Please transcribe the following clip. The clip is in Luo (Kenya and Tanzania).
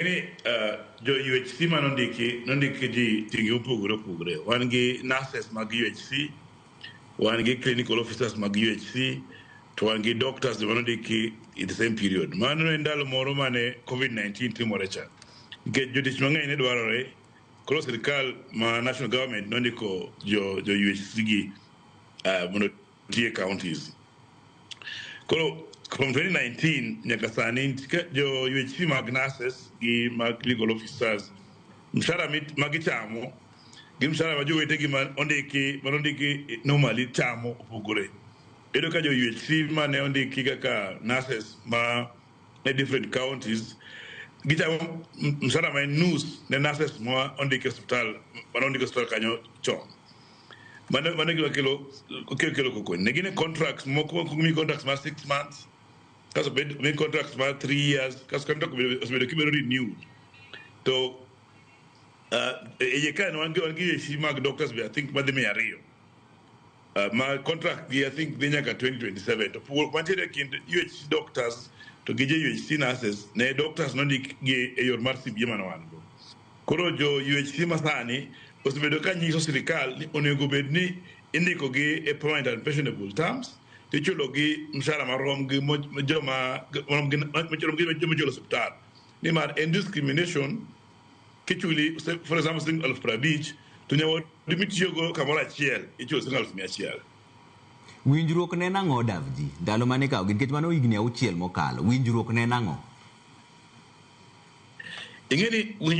Ni jo UHC manondiki nondiki ji tinge mopogore opogore. Wan gi nurses mag UHC, wan gi clinical officers mag UHC, to wan gi doctors manondiki in the same period. Mano en ndalo moro mane COVID-19 timore cha. Nikech jotich mang'eny ne dwarore, koro sirikal ma national government nondiko jo UHC gi mondo oti e counties. Koro from 2019 nyaka sani jo UHC mag nurses gi mag clinical officers mshahara magichamo gi mshahara ma jowetegi ma ondiki manondiki normally chamo opogore. Iyudo ka jo UHC mane ondiki kaka nurses ma e different counties gichamo mshahara ma en nus ne nurses ma ondiki e osiptal mane ondiki e osiptal kanyo chon. Mano gima kelo koko. Ne gin e contracts moko mi contracts mar 6 months, kasto bed mi contracts mar 3 years, kasto contract osebedo kibedo renewed. To e iye kae wan gi UHC mag doctors be, I think, madhi 200. Ma contract gi, I think, dhi nyaka 2027. To pogruok mantiere e kind UHC doctors to gi jo UHC nurses ne doctors nondik gi e yor mar CBA mane wan go. Koro jo UHC masani osebedo ka nyiso sirikal ni onego bed ni indiko gi e permanent and pensionable terms, tichulo gi mshahara marom gi joma marom gi joma ichulo osiptal. Nimar en discrimination kichuli, for example, siling 50,000 to nyawadu mitiyogo kamoro achiel ichulo siling 100,000. Winjruok ne nang'o, Davji, ndalo mane ikawo gi? Nikech mano higni 6 mokalo. Winjruok ne nang'o? Ing'e ni winj